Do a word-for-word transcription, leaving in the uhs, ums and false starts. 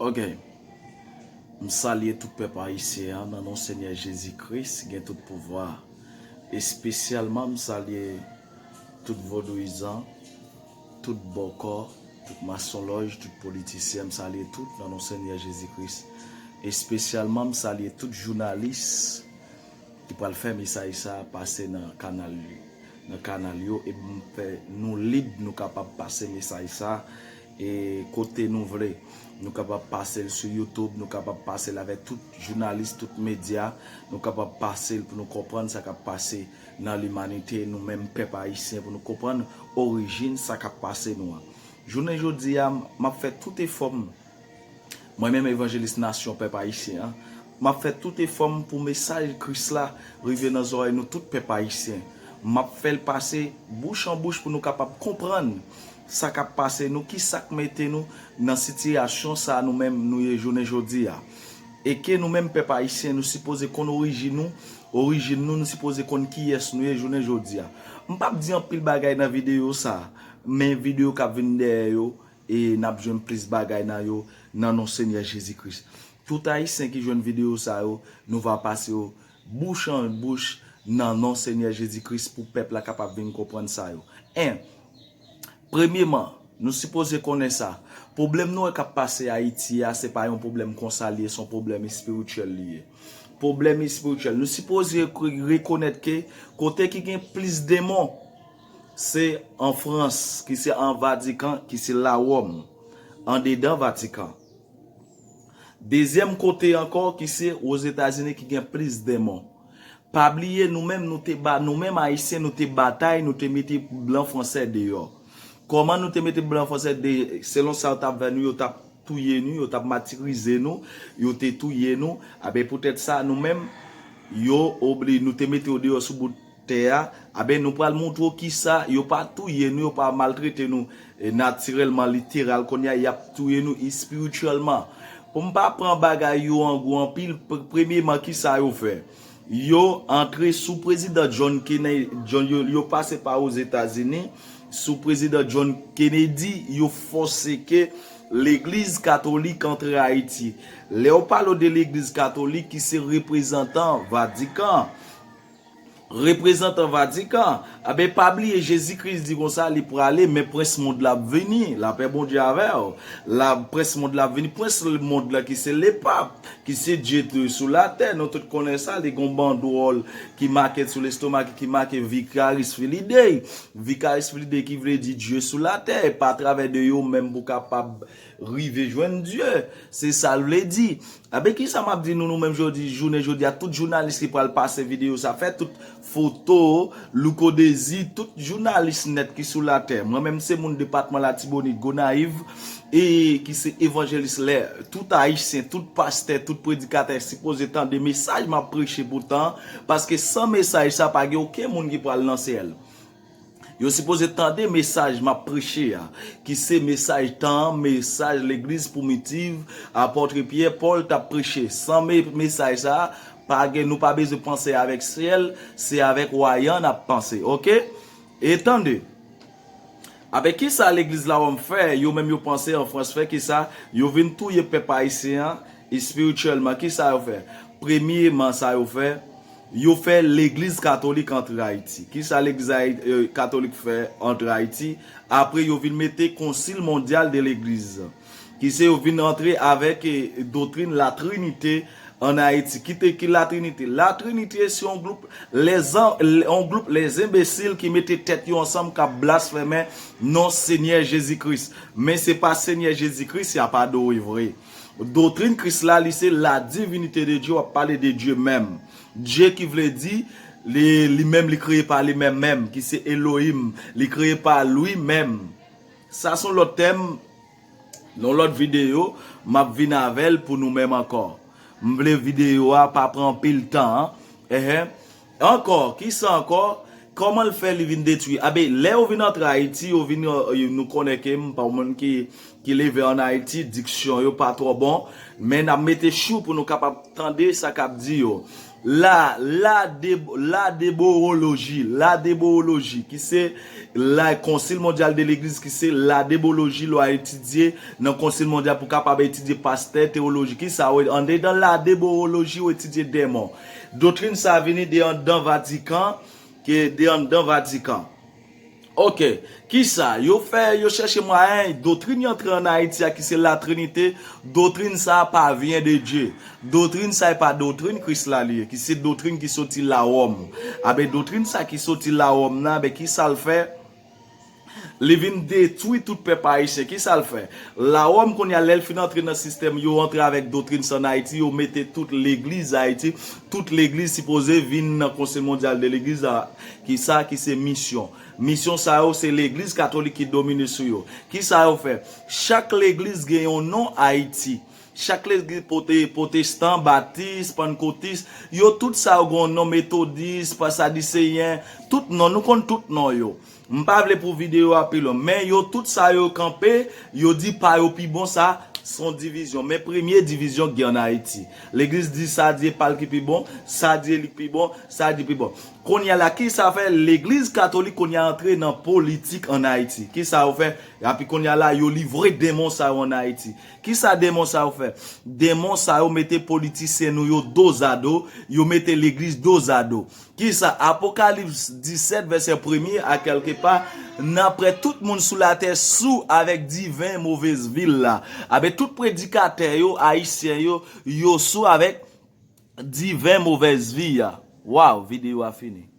Ok. M salye tout pèp ayisyen an nan non Senyè Jezi Kris, gen tout pouvwa. Espesyalman, m salye tout vodouyizan, tout bòkò, tout masonlòj, tout politisyen, m salye tout nan non Senyè Jezi Kris. Espesyalman, m salye tout jounalis ki pral fè mesaj sa a pase nan kanal nan kanal yo, e m fè nou lib, nou kapab pase mesaj sa e kote nou vle. Nou kapab pase l sou YouTube, nou kapab pase l avèk tout jounalis, tout medya. Nou kapab pase l pou nou konprann sa k ap pase nan limanite, nou menm pèp ayisyen, pou nou konprann orijin sa k ap pase nou an. Jounen jodi a, m ap fè tout efò m, mwen menm evanjelis nasyon pèp ayisyen an, m ap fè tout efò m pou mesaj Kris la rive nan zòrèy nou tout pèp ayisyen. M ap fè l pase bouch an bouch pou nou kapab konprann sa k ap pase nou, ki sa k mete nou nan sitiyasyon sa a nou menm nou ye jounen jodi a. E ke nou menm pèp ayisyen, nou sipoze konn orijin nou, orijin nou, nou sipoze konn kiyès nou ye jounen jodi a. M p ap di anpil bagay nan videyo sa a, men videyo k ap vin dèyè yo, e n ap jwenn plis bagay nan yo, nan non Senyè Jezi Kris. Tout ayisyen ki jwenn videyo sa yo, nou va pase yo bouch an bouch nan non Senyè Jezi Kris pou pèp la kapab vin konprann sa yo. En, premyeman, nou sipoze konnen sa. Pwoblèm nou wè k ap pase Ayiti a, se pa yon pwoblèm konsa li ye, se yon pwoblèm espirityèl li ye. Pwoblèm espirityèl. Nou sipoze rekonèt ke kote ki gen plis demon, se an Frans, ki se an Vatikan, ki se Lawòm, andedan Vatikan. Dezyèm kote ankò, ki se Ozetazini, ki gen plis demon. Pa bliye, nou menm, nou te ba, nou menm Ayisyen, nou te batay, nou te mete blan fransè deyò. Kòman nou te mete blan fransè de, selon sa yo t ap fè nou, yo t ap touye nou, yo t ap matirize nou, yo te touye nou. Aben, poutèt sa, nou menm, yo obli, nou te mete yo deyò sou bout tè a. Aben, nou pral montre w kisa yo pa touye nou, yo pa maltrete nou, e, natirèlman, literal, kounye a, y ap touye nou espirityèlman. Pou m pa pran bagay yo an gwo anpil, pr-, premyeman, kisa yo fè? Yo antre sou prezidan John Kennedy, John, yo, yo pase pa Ozetazini, sou prezidan John Kennedy, yo fòse ke legliz katolik antre Ayiti. Lè yo pale w de legliz katolik ki se reprezantan Vatikan, reprezantan Vatikan, aben, pa bliye Jezi Kris di konsa, li prale, men prens mond la ap vini, lapè Bondye avè w. La, prens mond la ap vini, prens mond la ki se lepap, ki se Dye tou sou latè. Nou tout konnen sa, li gon bandwòl ki make sou lestomak, ki make Vicarius Filii Dei. Vicarius Filii Dei ki vle di Dye sou latè, e pa atravè de yo menm pou kapab rive jwenn Dye. Se sa l vle di. Aben, kisa m ap di nou, nou menm jodi, jounen jodi a, tout jounalis ki pral pase videyo sa, fè tout foto, Louko Dezi, tout jounalis nèt ki sou latè. Mwen menm se moun depatman Latibonit, Gonayiv, e ki se evanjelis lè, tout ayisyen, tout pastè, tout predikatè sipoze tande mesaj m ap preche poutan, paske san mesaj sa, pa gen okenn moun ki pral nan syèl. Yo sipoze tande mesaj m ap preche a, ki se mesaj tan an, mesaj legliz primitiv, apòt Pyè, Pòl t ap preche. San me-, mesaj sa a, pa gen, nou pa bezwen panse avèk syèl, se avèk wa an n ap panse, oke? E tande, avèk kisa legliz Lawòm fè, yo menm yo panse an Frans fè kisa, yo vin touye pèp ayisyen an, espirityèlman, kisa yo fè? Premyeman, sa yo fè, yo fè legliz katolik antre Ayiti. Kisa legliz Ayi-, eh, katolik fè antre Ayiti? Apre, yo vin mete Konsil Mondyal de Legliz, ki se yo vin antre avèk, eh, doktrin Latrinite ann Ayiti. Ki te ki Latrinite? Latrinite se yon gwoup lèzan-, yon gwoup lèzenbesil ki mete tèt yo ansanm, k ap blasfèmen non Senyè Jezi Kris. Men se pa Senyè Jezi Kris y ap adore vre. Doktrin Kris la, li se la divinite de Dye, w ap pale de Dye menm. Dye ki vle di, li, li menm, li kreye pa li menm menm, ki se Elohim, li kreye pa li menm. Sa se yon lòt tèm, yon lòt videyo, m ap vin avè l pou nou menm ankò. M vle videyo a pa pran anpil tan, an. Enhen. Ankò, kisa ankò? Kòman l fè li vin detwi? Abe, lè yo vin antre Ayiti, yo vin, euh, nou konnen ke m pa yon moun ki, ki leve ann Ayiti, diksyon yo pa twò bon, men n ap mete chou pou nou kapab tande sa k ap di yo. La, la, de, la deboroloji, la deboroloji, ki se la konsil mondyal de legliz, ki se la deboroloji, lwa etidye nan konsil mondyal pou kapab etidye pastè, tewoloji. Ki sa, w andedan la deboroloji, w etidye dèmon. Doktrin sa vini de anndan Vatikan, ke de anndan Vatikan. Ok, kisa yo fè? Yo chèche mwayen doktrin yo antre ann Ayiti a, ki se la Trinite. Doktrin sa a pa vyen de Dye. Doktrin sa a e pa doktrin Kris la li ye, ki se doktrin ki soti la Wòm. Aben, doktrin sa ki soti la Wòm nan, aben, kisa l fè? Li vin detwi tout pèp ayisyen. Kisa l fè? La Wòm kounye a, lè l fin antre nan sistèm, yo antre avèk doktrin sa ann Ayiti, yo mete tout legliz Ayiti, tout legliz sipoze vin nan Konsil Mondyal de Legliz la, ki sa ki se misyon. Misyon sa yo, se legliz katolik ki domine sou yo. Ki sa yo fè? Chak legliz gen yon non Ayiti. Chak legliz pote, pwotestan, batis, pannkotis, yo tout sa yo gen yon non, metodis, pa sadiseyen, tout non, nou konn tout non yo. M pa vle pou videyo a pi long, men yo tout sa yo kanpe, yo di pa yo pi bon, sa se yon divizyon. Men premye divizyon ki gen ann Ayiti. Legliz di sa di e pa l ki pi bon, sa di e li pi bon, sa di pi bon. Kounye a la, ki sa fè legliz katolik kounye a antre nan politik ann Ayiti? Ki sa yo fè? Epi kounye a la, yo livre demon sa yo ann Ayiti. Ki sa demon sa yo fè? Demon sa yo mete politisyen nou yo dozado, yo mete legliz dozado. Ki sa? Apokalips disèt, vèsè premye a, kèlkepa, nan prè tout moun sou latè sou avèk diven movèz vi l la. Aben, tout predikatè yo, ayisyen yo, yo sou avèk diven movèz vi a. Waw, videyo a fini.